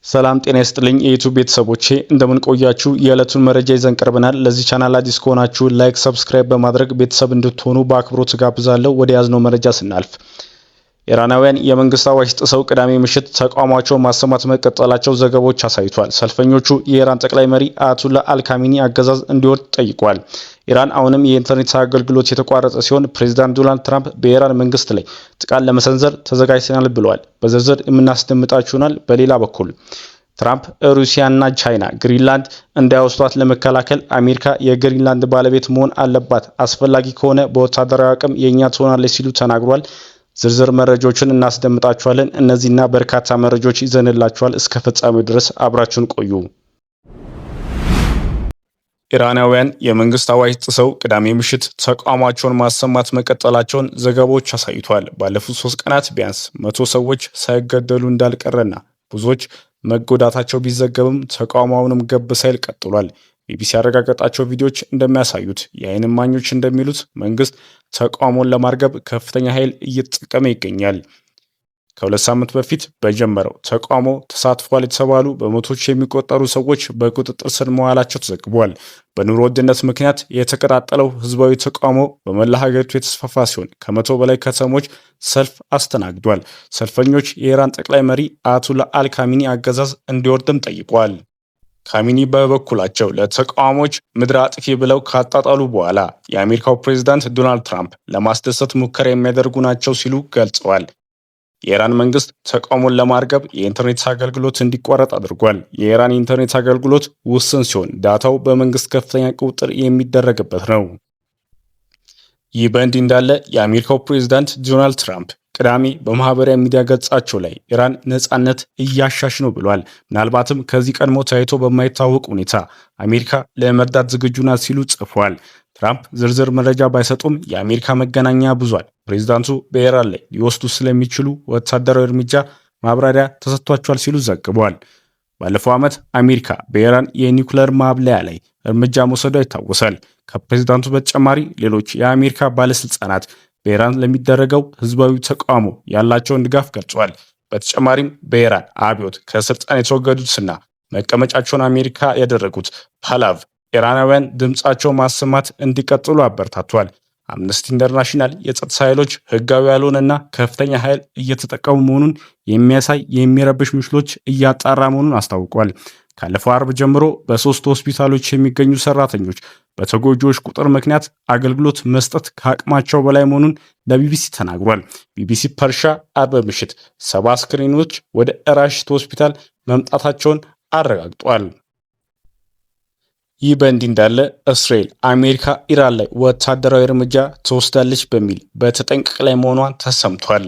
ሰላም ጤና ይስጥልኝ የዩቱብ ቤተሰቦቼ፣ እንደምን ቆያችሁ? የዕለቱን መረጃ ይዘን ቀርበናል። ለዚህ ቻናል አዲስ ከሆናችሁ like፣ subscribe በማድረግ ቤተሰብ እንድትሆኑ በአክብሮት ጋብዛለሁ። ወደ ያዝነው መረጃ ስናልፍ፣ ኢራናውያን የመንግስት አዋጅ ጥሰው ቅዳሜ ምሽት ተቃውሟቸውን ማሰማት መቀጠላቸው ዘገባዎች አሳይቷል። ሰልፈኞቹ የኢራን ጠቅላይ መሪ አያቱላ አልካሚኒ አገዛዝ እንዲወርድ ጠይቋል። ኢራን አሁንም የኢንተርኔት አገልግሎት የተቋረጠ ሲሆን፣ ፕሬዚዳንት ዶናልድ ትራምፕ በኢራን መንግስት ላይ ጥቃት ለመሰንዘር ተዘጋጅተናል ብለዋል። በዝርዝር የምናስደምጣችሁናል። በሌላ በኩል ትራምፕ ሩሲያና ቻይና ግሪንላንድ እንዳይወስዷት ለመከላከል አሜሪካ የግሪንላንድ ባለቤት መሆን አለባት፣ አስፈላጊ ከሆነ በወታደራዊ አቅም የእኛ ትሆናለች ሲሉ ተናግሯል። ዝርዝር መረጃዎችን እናስደምጣችኋለን። እነዚህና በርካታ መረጃዎች ይዘንላችኋል። እስከ ፍጻሜው ድረስ አብራችሁን ቆዩ። ኢራናውያን የመንግስት አዋጅ ጥሰው ቅዳሜ ምሽት ተቃውሟቸውን ማሰማት መቀጠላቸውን ዘገባዎች አሳይቷል። ባለፉት 3 ቀናት ቢያንስ 100 ሰዎች ሳይገደሉ እንዳልቀረና ብዙዎች መጎዳታቸው ቢዘገብም ተቃውሞውንም ገብ ሳይል ቀጥሏል። ቢቢሲ ያረጋገጣቸው ቪዲዮዎች እንደሚያሳዩት፣ የአይን እማኞች እንደሚሉት መንግስት ተቃውሞን ለማርገብ ከፍተኛ ኃይል እየተጠቀመ ይገኛል። ከ2 ሳምንት በፊት በጀመረው ተቃውሞ ተሳትፏል የተባሉ በመቶዎች የሚቆጠሩ ሰዎች በቁጥጥር ስር መዋላቸው ተዘግቧል። በኑሮ ውድነት ምክንያት የተቀጣጠለው ህዝባዊ ተቃውሞ በመላ ሀገሪቱ የተስፋፋ ሲሆን፣ ከ100 በላይ ከተሞች ሰልፍ አስተናግዷል። ሰልፈኞች የኢራን ጠቅላይ መሪ አያቱላ አልካሚኒ አገዛዝ እንዲወርድም ጠይቋል። ካሚኒ በበኩላቸው ለተቃዋሞች ምድረ አጥፊ ብለው ካጣጣሉ በኋላ የአሜሪካው ፕሬዚዳንት ዶናልድ ትራምፕ ለማስደሰት ሙከራ የሚያደርጉ ናቸው ሲሉ ገልጸዋል። የኢራን መንግስት ተቃውሞን ለማርገብ የኢንተርኔት አገልግሎት እንዲቋረጥ አድርጓል። የኢራን የኢንተርኔት አገልግሎት ውስን ሲሆን፣ ዳታው በመንግስት ከፍተኛ ቁጥጥር የሚደረግበት ነው። ይህ በእንዲህ እንዳለ የአሜሪካው ፕሬዚዳንት ዶናልድ ትራምፕ ቅዳሜ በማህበራዊ ሚዲያ ገጻቸው ላይ ኢራን ነጻነት እያሻሽ ነው ብሏል። ምናልባትም ከዚህ ቀድሞ ታይቶ በማይታወቅ ሁኔታ አሜሪካ ለመርዳት ዝግጁ ናት ሲሉ ጽፏል። ትራምፕ ዝርዝር መረጃ ባይሰጡም፣ የአሜሪካ መገናኛ ብዙሃን ፕሬዚዳንቱ በኢራን ላይ ሊወስዱ ስለሚችሉ ወታደራዊ እርምጃ ማብራሪያ ተሰጥቷቸዋል ሲሉ ዘግበዋል። ባለፈው ዓመት አሜሪካ በኢራን የኒውክለር ማብላያ ላይ እርምጃ መውሰዷ ይታወሳል። ከፕሬዚዳንቱ በተጨማሪ ሌሎች የአሜሪካ ባለስልጣናት በኢራን ለሚደረገው ህዝባዊ ተቃውሞ ያላቸውን ድጋፍ ገልጿል። በተጨማሪም በኢራን አብዮት ከስልጣን የተወገዱትና መቀመጫቸውን አሜሪካ ያደረጉት ፓላቭ ኢራናውያን ድምፃቸውን ማሰማት እንዲቀጥሉ አበረታቷል። አምነስቲ ኢንተርናሽናል የጸጥታ ኃይሎች ህጋዊ ያልሆነና ከፍተኛ ኃይል እየተጠቀሙ መሆኑን የሚያሳይ የሚረብሽ ምስሎች እያጣራ መሆኑን አስታውቋል። ካለፈው አርብ ጀምሮ በሶስት ሆስፒታሎች የሚገኙ ሰራተኞች በተጎጂዎች ቁጥር ምክንያት አገልግሎት መስጠት ከአቅማቸው በላይ መሆኑን ለቢቢሲ ተናግሯል። ቢቢሲ ፐርሻ አርብ ምሽት 70 አስክሬኖች ወደ ራሽት ሆስፒታል መምጣታቸውን አረጋግጧል። ይህ በእንዲህ እንዳለ እስራኤል አሜሪካ ኢራን ላይ ወታደራዊ እርምጃ ትወስዳለች በሚል በተጠንቀቅ ላይ መሆኗን ተሰምቷል።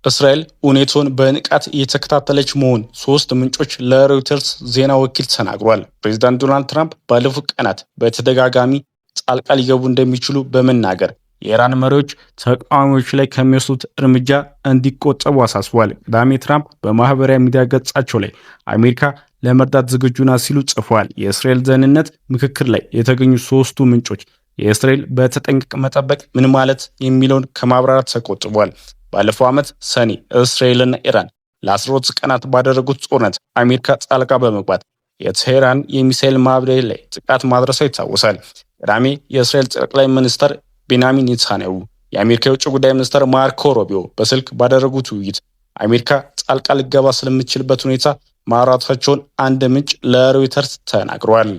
እስራኤል ሁኔታውን በንቃት እየተከታተለች መሆን ሶስት ምንጮች ለሮይተርስ ዜና ወኪል ተናግሯል። ፕሬዚዳንት ዶናልድ ትራምፕ ባለፉት ቀናት በተደጋጋሚ ጣልቃ ሊገቡ እንደሚችሉ በመናገር የኢራን መሪዎች ተቃዋሚዎች ላይ ከሚወስዱት እርምጃ እንዲቆጠቡ አሳስቧል። ቅዳሜ ትራምፕ በማህበራዊ ሚዲያ ገጻቸው ላይ አሜሪካ ለመርዳት ዝግጁ ናት ሲሉ ጽፏል። የእስራኤል ደህንነት ምክክር ላይ የተገኙ ሶስቱ ምንጮች የእስራኤል በተጠንቀቅ መጠበቅ ምን ማለት የሚለውን ከማብራራት ተቆጥቧል። ባለፈው ዓመት ሰኔ እስራኤልና ኢራን ለ12 ቀናት ባደረጉት ጦርነት አሜሪካ ጣልቃ በመግባት የቴህራን የሚሳኤል ማብላያ ላይ ጥቃት ማድረሷ ይታወሳል። ቅዳሜ የእስራኤል ጠቅላይ ሚኒስትር ቤንያሚን ኔታንያሁ የአሜሪካ የውጭ ጉዳይ ሚኒስትር ማርኮ ሩቢዮ በስልክ ባደረጉት ውይይት አሜሪካ ጣልቃ ልትገባ ስለምትችልበት ሁኔታ ማውራታቸውን አንድ ምንጭ ለሮይተርስ ተናግሯል።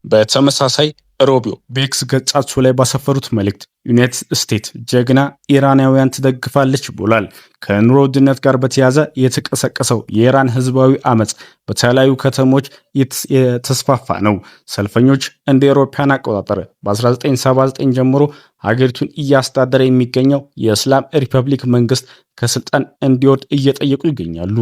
በተመሳሳይ ሩቢዮ በኤክስ ገጻቸው ላይ ባሰፈሩት መልእክት ዩናይትድ ስቴትስ ጀግና ኢራናውያን ትደግፋለች ብሏል። ከኑሮ ውድነት ጋር በተያያዘ የተቀሰቀሰው የኢራን ህዝባዊ አመፅ በተለያዩ ከተሞች የተስፋፋ ነው። ሰልፈኞች እንደ አውሮፓውያን አቆጣጠር በ1979 ጀምሮ ሀገሪቱን እያስተዳደረ የሚገኘው የእስላም ሪፐብሊክ መንግስት ከስልጣን እንዲወርድ እየጠየቁ ይገኛሉ።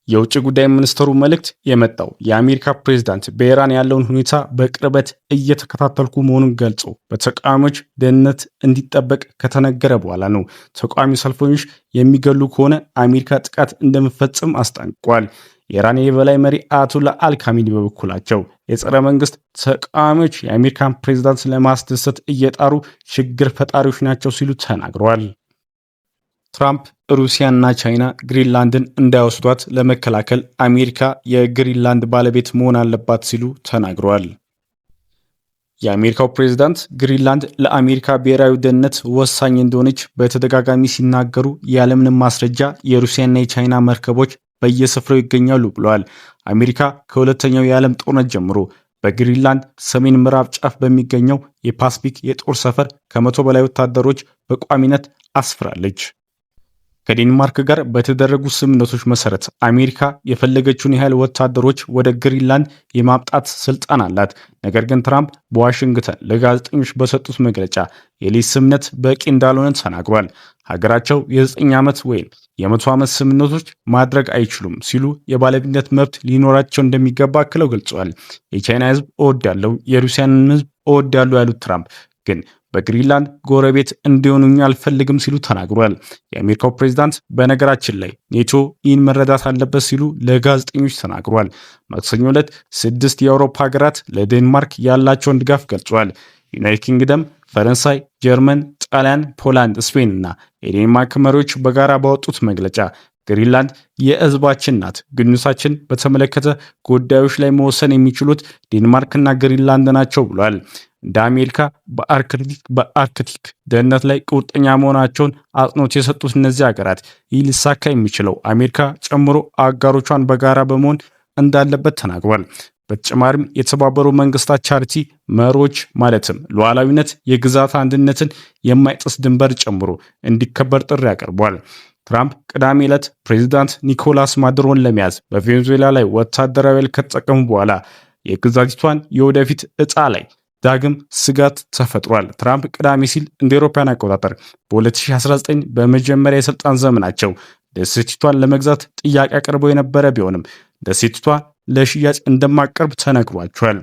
የውጭ ጉዳይ ሚኒስትሩ መልእክት የመጣው የአሜሪካ ፕሬዝዳንት በኢራን ያለውን ሁኔታ በቅርበት እየተከታተልኩ መሆኑን ገልጾ በተቃዋሚዎች ደህንነት እንዲጠበቅ ከተነገረ በኋላ ነው። ተቃዋሚ ሰልፈኞች የሚገሉ ከሆነ አሜሪካ ጥቃት እንደምትፈጽም አስጠንቅቋል። የኢራን የበላይ መሪ አያቶላ አሊ ካሚኒ በበኩላቸው የጸረ መንግስት ተቃዋሚዎች የአሜሪካን ፕሬዝዳንት ለማስደሰት እየጣሩ ችግር ፈጣሪዎች ናቸው ሲሉ ተናግረዋል። ትራምፕ ሩሲያና ቻይና ግሪንላንድን እንዳይወስዷት ለመከላከል አሜሪካ የግሪንላንድ ባለቤት መሆን አለባት ሲሉ ተናግረዋል። የአሜሪካው ፕሬዝዳንት ግሪንላንድ ለአሜሪካ ብሔራዊ ደህንነት ወሳኝ እንደሆነች በተደጋጋሚ ሲናገሩ ያለምንም ማስረጃ የሩሲያና የቻይና መርከቦች በየስፍራው ይገኛሉ ብለዋል። አሜሪካ ከሁለተኛው የዓለም ጦርነት ጀምሮ በግሪንላንድ ሰሜን ምዕራብ ጫፍ በሚገኘው የፓስፊክ የጦር ሰፈር 100 በላይ ወታደሮች በቋሚነት አስፍራለች። ከዴንማርክ ጋር በተደረጉ ስምምነቶች መሰረት አሜሪካ የፈለገችውን ያህል ወታደሮች ወደ ግሪንላንድ የማምጣት ስልጣን አላት። ነገር ግን ትራምፕ በዋሽንግተን ለጋዜጠኞች በሰጡት መግለጫ የሊዝ ስምምነት በቂ እንዳልሆነ ተናግሯል። ሀገራቸው የ9 ዓመት ወይም የ100 ዓመት ስምምነቶች ማድረግ አይችሉም ሲሉ የባለቤትነት መብት ሊኖራቸው እንደሚገባ አክለው ገልጸዋል። የቻይና ሕዝብ እወዳለሁ፣ የሩሲያንን ሕዝብ እወዳለሁ ያሉት ትራምፕ ግን በግሪንላንድ ጎረቤት እንዲሆኑኝ አልፈልግም ሲሉ ተናግሯል። የአሜሪካው ፕሬዚዳንት በነገራችን ላይ ኔቶ ይህን መረዳት አለበት ሲሉ ለጋዜጠኞች ተናግሯል። ማክሰኞ ዕለት ስድስት የአውሮፓ ሀገራት ለዴንማርክ ያላቸውን ድጋፍ ገልጿል። ዩናይትድ ኪንግደም፣ ፈረንሳይ፣ ጀርመን፣ ጣሊያን፣ ፖላንድ፣ ስፔን እና የዴንማርክ መሪዎች በጋራ ባወጡት መግለጫ ግሪንላንድ የህዝባችን ናት፣ ግንኙነታችን በተመለከተ ጉዳዮች ላይ መወሰን የሚችሉት ዴንማርክና ግሪንላንድ ናቸው ብሏል። እንደ አሜሪካ በአርክቲክ ደህንነት ላይ ቁርጠኛ መሆናቸውን አጽንኦት የሰጡት እነዚህ ሀገራት ይህ ሊሳካ የሚችለው አሜሪካ ጨምሮ አጋሮቿን በጋራ በመሆን እንዳለበት ተናግሯል። በተጨማሪም የተባበሩ መንግስታት ቻርተር መርሆዎች ማለትም ሉዓላዊነት፣ የግዛት አንድነትን የማይጥስ ድንበር ጨምሮ እንዲከበር ጥሪ አቅርቧል። ትራምፕ ቅዳሜ ዕለት ፕሬዚዳንት ኒኮላስ ማዱሮን ለመያዝ በቬኔዙዌላ ላይ ወታደራዊ ኃይል ከተጠቀሙ በኋላ የግዛቲቷን የወደፊት ዕጣ ላይ ዳግም ስጋት ተፈጥሯል። ትራምፕ ቅዳሜ ሲል እንደ አውሮፓውያን አቆጣጠር በ2019 በመጀመሪያ የስልጣን ዘመናቸው ደሴቲቷን ለመግዛት ጥያቄ አቅርበው የነበረ ቢሆንም ደሴቲቷ ለሽያጭ እንደማቀርብ ተነግሯቸዋል።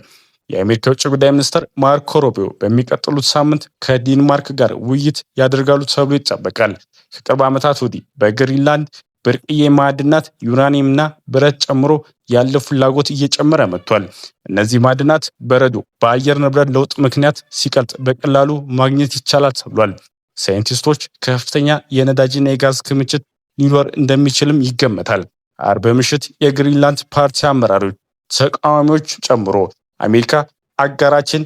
የአሜሪካ የውጭ ጉዳይ ሚኒስትር ማርኮ ሩቢዮ በሚቀጥሉት ሳምንት ከዴንማርክ ጋር ውይይት ያደርጋሉ ተብሎ ይጠበቃል። ከቅርብ ዓመታት ወዲህ በግሪንላንድ ብርቅዬ ማዕድናት ዩራኒየምና ብረት ጨምሮ ያለው ፍላጎት እየጨመረ መጥቷል። እነዚህ ማዕድናት በረዶ በአየር ንብረት ለውጥ ምክንያት ሲቀልጥ በቀላሉ ማግኘት ይቻላል ተብሏል። ሳይንቲስቶች ከፍተኛ የነዳጅና የጋዝ ክምችት ሊኖር እንደሚችልም ይገመታል። አርብ ምሽት የግሪንላንድ ፓርቲ አመራሮች ተቃዋሚዎች ጨምሮ አሜሪካ አጋራችን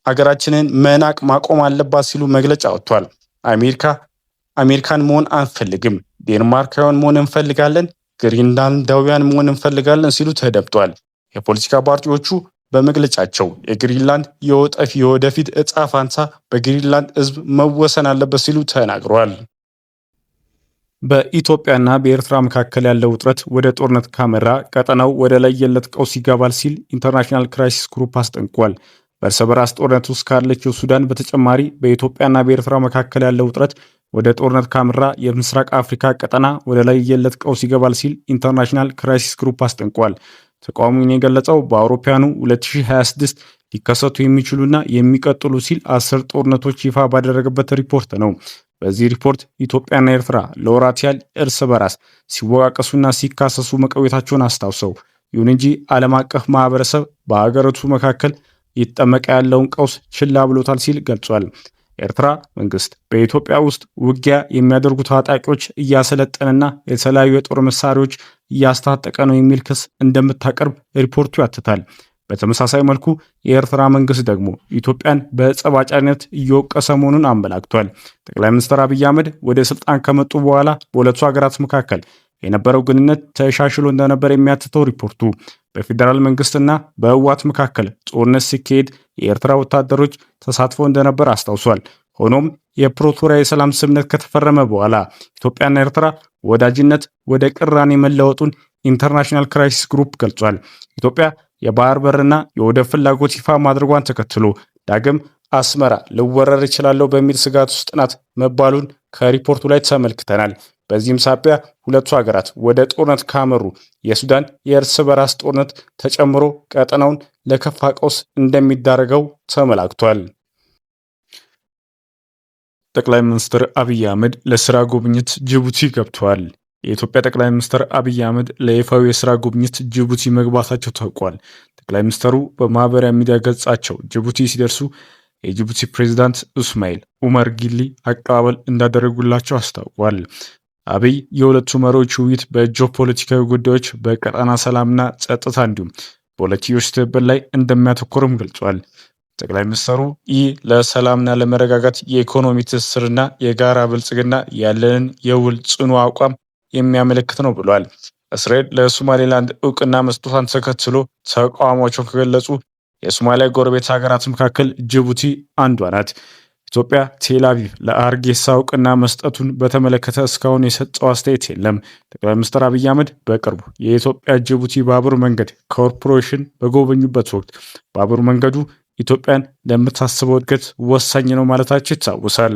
አገራችንን መናቅ ማቆም አለባት ሲሉ መግለጫ ወጥቷል። አሜሪካ አሜሪካን መሆን አንፈልግም፣ ዴንማርካውያን መሆን እንፈልጋለን፣ ግሪንላንዳውያን መሆን እንፈልጋለን ሲሉ ተደምጧል። የፖለቲካ ፓርቲዎቹ በመግለጫቸው የግሪንላንድ የወደፊት እጣ ፋንታ በግሪንላንድ ሕዝብ መወሰን አለበት ሲሉ ተናግረዋል። በኢትዮጵያና በኤርትራ መካከል ያለው ውጥረት ወደ ጦርነት ካመራ ቀጠናው ወደ ለየለት ቀውስ ይገባል ሲል ኢንተርናሽናል ክራይሲስ ግሩፕ አስጠንቅቋል። በእርስ በራስ ጦርነት ውስጥ ካለችው ሱዳን በተጨማሪ በኢትዮጵያና በኤርትራ መካከል ያለው ውጥረት ወደ ጦርነት ካመራ የምስራቅ አፍሪካ ቀጠና ወደ ለየለት ቀውስ ይገባል ሲል ኢንተርናሽናል ክራይሲስ ግሩፕ አስጠንቅቋል። ተቋሙ የገለጸው በአውሮፓውያኑ 2026 ሊከሰቱ የሚችሉና የሚቀጥሉ ሲል 10 ጦርነቶች ይፋ ባደረገበት ሪፖርት ነው። በዚህ ሪፖርት ኢትዮጵያና ኤርትራ ለወራት ያህል እርስ በራስ ሲወቃቀሱና ሲካሰሱ መቆየታቸውን አስታውሰው፣ ይሁን እንጂ ዓለም አቀፍ ማህበረሰብ በሀገራቱ መካከል እየተጠመቀ ያለውን ቀውስ ችላ ብሎታል ሲል ገልጿል። ኤርትራ መንግስት በኢትዮጵያ ውስጥ ውጊያ የሚያደርጉ ታጣቂዎች እያሰለጠነና የተለያዩ የጦር መሳሪያዎች እያስታጠቀ ነው የሚል ክስ እንደምታቀርብ ሪፖርቱ ያትታል። በተመሳሳይ መልኩ የኤርትራ መንግስት ደግሞ ኢትዮጵያን በጸብ አጫሪነት እየወቀሰ መሆኑን አመላክቷል። ጠቅላይ ሚኒስትር አብይ አህመድ ወደ ስልጣን ከመጡ በኋላ በሁለቱ ሀገራት መካከል የነበረው ግንኙነት ተሻሽሎ እንደነበር የሚያትተው ሪፖርቱ በፌዴራል መንግስትና በህወሓት መካከል ጦርነት ሲካሄድ የኤርትራ ወታደሮች ተሳትፎ እንደነበር አስታውሷል። ሆኖም የፕሪቶሪያ የሰላም ስምምነት ከተፈረመ በኋላ ኢትዮጵያና ኤርትራ ወዳጅነት ወደ ቅራኔ መለወጡን ኢንተርናሽናል ክራይሲስ ግሩፕ ገልጿል። ኢትዮጵያ የባህር በርና የወደብ ፍላጎት ይፋ ማድረጓን ተከትሎ ዳግም አስመራ ልወረር እችላለሁ በሚል ስጋት ውስጥ ናት መባሉን ከሪፖርቱ ላይ ተመልክተናል። በዚህም ሳቢያ ሁለቱ ሀገራት ወደ ጦርነት ካመሩ የሱዳን የእርስ በራስ ጦርነት ተጨምሮ ቀጠናውን ለከፋ ቀውስ እንደሚዳረገው ተመላክቷል። ጠቅላይ ሚኒስትር አብይ አህመድ ለስራ ጉብኝት ጅቡቲ ገብተዋል። የኢትዮጵያ ጠቅላይ ሚኒስትር አብይ አህመድ ለይፋዊ የስራ ጉብኝት ጅቡቲ መግባታቸው ታውቋል። ጠቅላይ ሚኒስትሩ በማህበራዊ ሚዲያ ገጻቸው ጅቡቲ ሲደርሱ የጅቡቲ ፕሬዚዳንት እስማኤል ኡመር ጊሊ አቀባበል እንዳደረጉላቸው አስታውቋል። አብይ የሁለቱ መሪዎች ውይይት በጂኦፖለቲካዊ ጉዳዮች፣ በቀጠና ሰላምና ጸጥታ እንዲሁም በሁለትዮሽ ትብብር ላይ እንደሚያተኩርም ገልጿል። ጠቅላይ ሚኒስትሩ ይህ ለሰላምና ለመረጋጋት፣ የኢኮኖሚ ትስስርና የጋራ ብልጽግና ያለንን የውል ጽኑ አቋም የሚያመለክት ነው ብሏል። እስራኤል ለሶማሌላንድ እውቅና መስጠቷን ተከትሎ ተቃውሟቸውን ከገለጹ የሶማሊያ ጎረቤት ሀገራት መካከል ጅቡቲ አንዷ ናት። ኢትዮጵያ ቴል አቪቭ ለሀርጌሳ እውቅና መስጠቱን በተመለከተ እስካሁን የሰጠው አስተያየት የለም። ጠቅላይ ሚኒስትር አብይ አህመድ በቅርቡ የኢትዮጵያ ጅቡቲ ባቡር መንገድ ኮርፖሬሽን በጎበኙበት ወቅት ባቡር መንገዱ ኢትዮጵያን ለምታስበው እድገት ወሳኝ ነው ማለታቸው ይታወሳል።